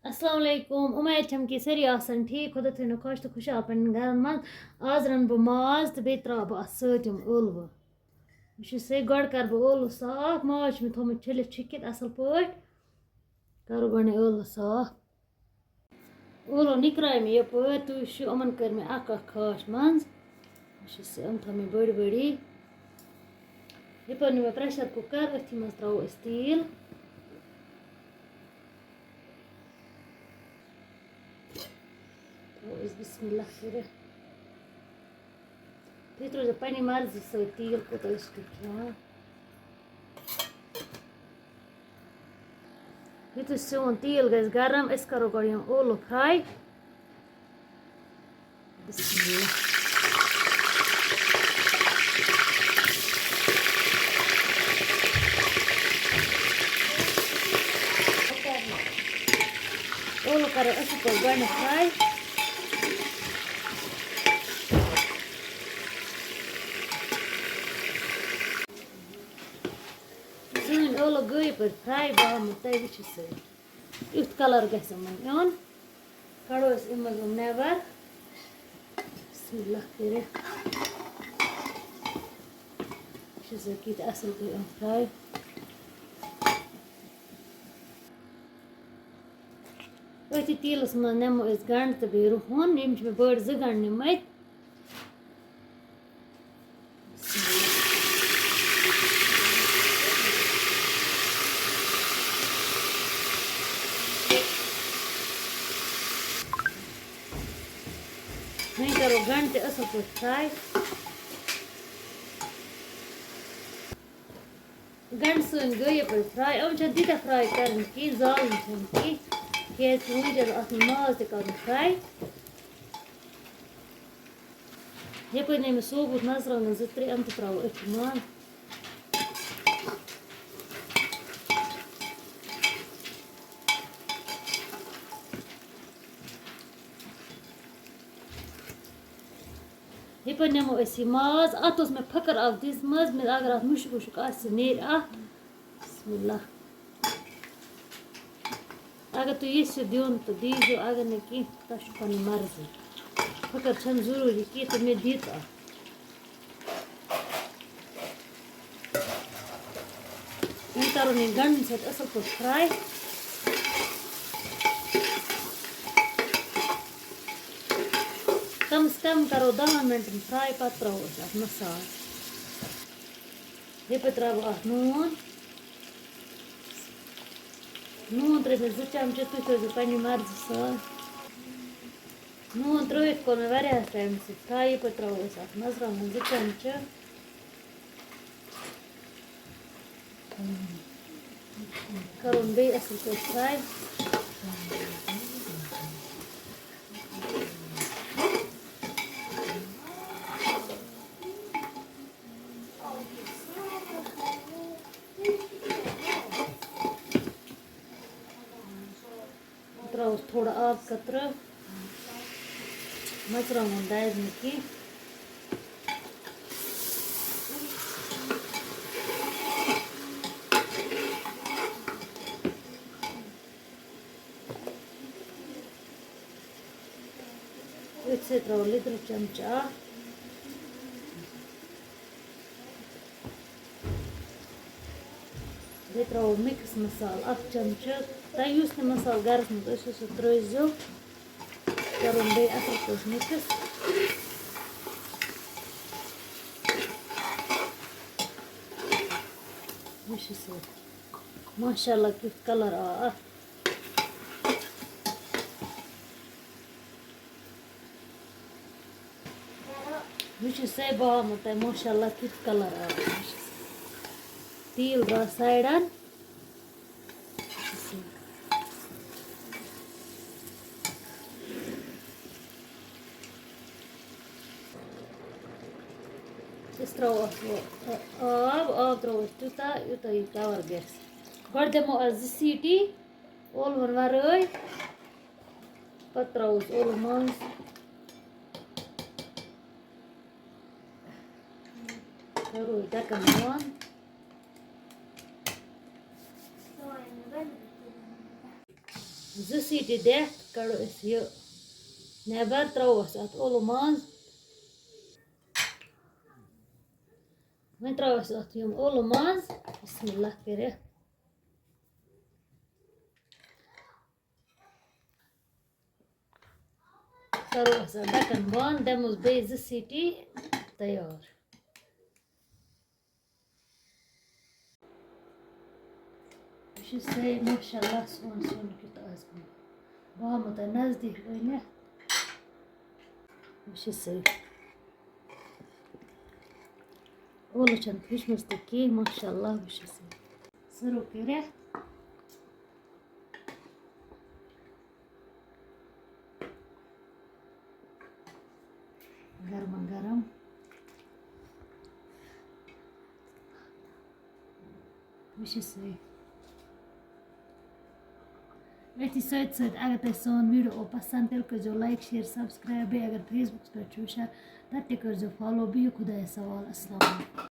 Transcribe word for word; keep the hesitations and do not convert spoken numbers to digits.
السلام علیکم، اُمید چھم کہِ سٲری آسن ٹھیٖک، خۄدا تھٲینو خۄش تہٕ خۄشحال پننٮ۪ن گرن منٛز۔ آز رَنہٕ بہٕ ماز تہٕ بیٚیہِ ترٛاوٕ بہٕ اَتھ سۭتۍ یِم ٲلوٕ۔ وٕچھِو سا، گۄڈٕ کَرٕ بہٕ ٲلوٕ صاف، ماز چھُ مےٚ تھوٚومُت چھٔلِتھ چھُکِتھ اَصٕل پٲٹھۍ، کَرو گۄڈٕ ٲلوٕ صاف۔ ٲلوٕ نِکرایہِ مےٚ یَپٲرۍ، تُہۍ وٕچھِو، یِمَن کٔر مےٚ اَکھ اَکھ خاش منٛز۔ وٕچھِو سا، یِم تھٲو مےٚ بٔڑۍ بٔڑی۔ یَپٲرۍ نیوٗ مےٚ pressure cooker، أتھی منٛز ترٛاوو أسۍ تیٖل۔ تھاوو أسۍ بسم اللہ کٔرِتھ۔ تُہۍ ترٲیزیو پننہِ مرضی سۭتۍ تیٖل کوٗتاہ ٲسِو تُہۍ کھٮ۪وان۔ یُتھُے سون تیٖل گژھِ گرم، أسۍ کرو گۄڈٕ یِم ٲلوٕ fry۔ بسم اللہ۔ ٲلوٕ کرو أسۍ یِتھ پٲٹھۍ گۄڈٕنٮ۪تھ fry۔ سٲنۍ ٲلوٕ گٔے یِتھ پٲٹھۍ fry، بہٕ ہاوہو تۄہہِ، وٕچھِو سا، یُتھ colour گژھِ یِمن یُن۔ کڑو أسۍ اَمہِ منٛز یِم نٮ۪بر۔ بسم اللہ کٔرِتھ۔ وٕچھِو سا، کۭتیٛاہ اَصٕل گٔے یِم fry۔ أتھی تیٖلَس منٛز نِمو أسۍ گنٛڈٕ تہٕ بیٚیہِ رُہُن۔ یِم چھِ مےٚ بٔڑۍ زٕ گنٛڈٕ نِمٕتۍ۔ وۄنۍ کَرو گنٛڈٕ تہِ اَصٕل پٲٹھۍ fry۔ گنٛڈٕ سٲنۍ گٔے یَپٲرۍ fry۔ یِم چھَنہٕ تیٖتیٛاہ fry کَرٕنۍ کِہیٖنۍ، زالٕنۍ چھَنہٕ کِہیٖنۍ، کیٛازِکہِ وٕنۍ چھِ اَتھ منٛز ماز تہِ کَرُن fry۔ یَپٲرۍ نِمہٕ مےٚ ثوبوٗت مَرژٕوانٛگَن زٕ ترٛےٚ، یِم تہِ ترٛاوو أتھۍ منٛز۔ یَپٲرۍ نِمو أسۍ یہِ ماز۔ اَتھ اوس مےٚ پھٕکَر اَکھ دِژمٕژ، مےٚ اگر اَتھ مُشُک وُشُک آسہِ، سُہ نیرِ اَتھ۔ بسم اللہ۔ اگر تُہۍ یژھِو دیُن تہٕ دیٖزیو، اگر نہٕ کینٛہہ، تۄہہِ چھُ پَنٕنۍ مرضی۔ پھٕکَر چھَنہٕ ضروٗری کینٛہہ تہٕ مےٚ دِژ اَتھ۔ وۄنۍ کَرو یہِ گنٛڈَن سۭتۍ اَصٕل پٲٹھۍ fry۔ کم سے کم کَرو دَہَن مِنٹَن fry، پَتہٕ ترٛاوو أسۍ اَتھ مصالہٕ۔ یَپٲرۍ ترٛاوٕ بہٕ اَتھ نوٗن۔ نوٗن ترٛٲوۍ مےٚ زٕ چمچہٕ، تُہۍ تھٲیزیو پنٛنہِ مرضی سۭتۍ۔ نوٗن ترٛٲوِتھ کوٚر مےٚ واریاہَس ٹایمَس یہِ fry۔ یَپٲرۍ ترٛاوو أسۍ اَتھ مَرژٕوانٛگَن زٕ چمچہٕ۔ کَرُن بیٚیہِ اَصٕل پٲٹھۍ fry۔ ترٛاوُس تھوڑا آب قطرٕ۔ مَرژٕوانٛگُن دَزِ نہٕ کینٛہہ۔ أتھۍ سۭتۍ ترٛاوو لیٚدرِ چمچہٕ اَکھ۔ بیٚیہِ ترٛاوو mix مصالہٕ اَکھ چمچہٕ۔ تۄہہِ یُس تہِ مصالہٕ گَرَس منٛز ٲسِو، سُہ ترٛٲوزیو۔ کَرُن بیٚیہِ اَصٕل پٲٹھۍ mix۔ وٕچھِو سا، ماشاء اللہ کیُتھ colour آو اَتھ۔ وٕچھِو سا، بہٕ ہاومو تۄہہِ ماشاء اللہ کیُتھ colour آو۔ تیٖل درٛاو سایڈَن۔ أسۍ ترٛاوو اَتھ وۄنۍ آب، آب ترٛاوو أسۍ تیوٗتاہ، یوٗتاہ یہِ cover گژھِ۔ گۄڈٕ دِمو اَتھ زٕ سیٖٹی ٲلوَن وَرٲے، پَتہٕ ترٛاوو أسۍ ٲلوٕ منٛز۔ کَرو أسۍ ڈَکَن بنٛد۔ زٕ سیٹی دِتھ کَڑو أسۍ یہِ نٮ۪بر، ترٛاوو أسۍ اَتھ اولہٕ ماز۔ وۄنۍ ترٛاوو أسۍ اَتھ یِم اولہٕ ماز، بسم اللہ کٔرِتھ۔ کَرو أسۍ اَتھ ڈَکَن بنٛد، دِموس بیٚیہِ زٕ سیٹی، تیار۔ وٕچھِو سٲری، ماشاء اللہ، سون سیُن کیُتھ آسہِ گوٚمُت۔ بہٕ ہاومو تۄہہِ نزدیٖک أنِتھ۔ وٕچھِو سٲری۔ اولہٕ چھَنہٕ پھٕچمٕژ تہِ کینٛہہ، ماشاء اللہ، وٕچھِو سٲری۔ سٔرٕو کٔرِتھ۔ گرما گرم۔ وٕچھِو سٲری۔ أتھی سۭتۍ سۭتۍ اگر تۄہہِ سون ویٖڈیو اوس پسنٛد، تیٚلہِ کٔرۍزیو like، share، subscribe۔ بیٚیہِ اگر Facebook پٮ۪ٹھ چھِو وٕچھان، تَتہِ تہِ کٔرۍزیو follow۔ بِہِو خۄدایَس حوالہٕ۔ السلام علیکم۔